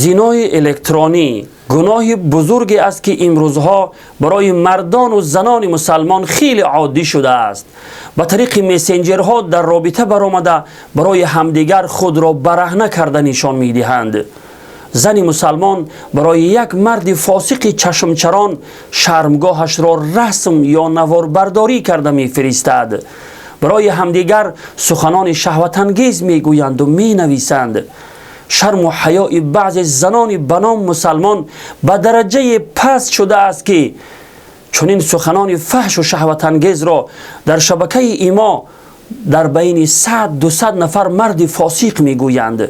Зинои электронӣ гуноҳи бузурге аст, ки имрӯзҳо барои мардону занони мусалмон хеле оддӣ шудааст. Ба тариқи мессенҷерҳо дар робита баромада, барои ҳамдигар худро бараҳна карда нишон медиҳанд. Зани мусалмон барои як марди фосиқи чашмчарон шармгоҳашро расм ё наворбардорӣ карда мефиристад. Барои ҳамдигар суханони шаҳватангез мегӯянду менависанд. Шарму ҳаёи баъзе занони ба ном мусалмон ба дараҷае паст шудааст, ки чунин суханони фаҳшу шаҳватангезро дар шабакаи имо дар байни 100-200 нафар марди фосиқ мегӯянд,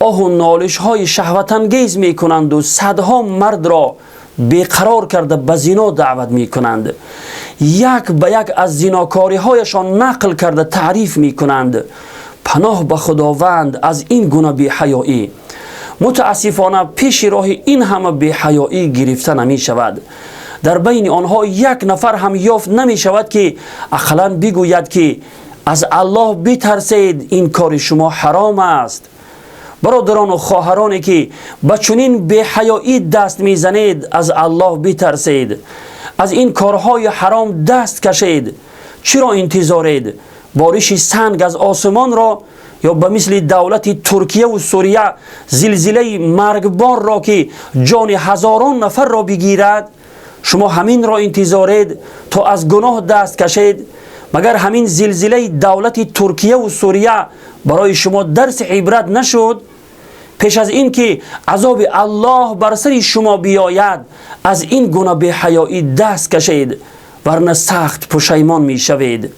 оҳу нолишҳои шаҳватангез мекунанду садҳо мардро беқарор карда, ба зино даъват мекунанд, як ба як аз зинокориҳояшон нақл карда таъриф мекунанд. Паноҳ ба Худованд аз ин гуна беҳаёӣ. Мутаассифона, пеши роҳи ин ҳама беҳаёӣ гирифта намешавад. Дар байни онҳо як нафар ҳам ёфт намешавад, ки ақаллан бигӯяд, ки аз Аллоҳ битарсед, ин кори шумо ҳаром аст. Бародарону хоҳароне, ки ба чунин беҳаёӣ даст мезанед, аз Аллоҳ битарсед, аз ин корҳои ҳаром даст кашед. Чиро интизоред? Бориши санг аз осмонро ё ба мисли давлати Туркияву Сурия зилзилаи маргборро, ки ҷони ҳазорон нафарро бигирад? Шумо ҳаминро интизоред, то аз гуноҳ даст кашед? Магар ҳамин зилзилаи давлати Туркияву Сурия барои шумо дарси ибрат нашуд? Пеш аз ин ки азоби Аллоҳ бар сари шумо биёяд, аз ин гуна беҳаёӣ даст кашед, варна сахт пушаймон мешавед.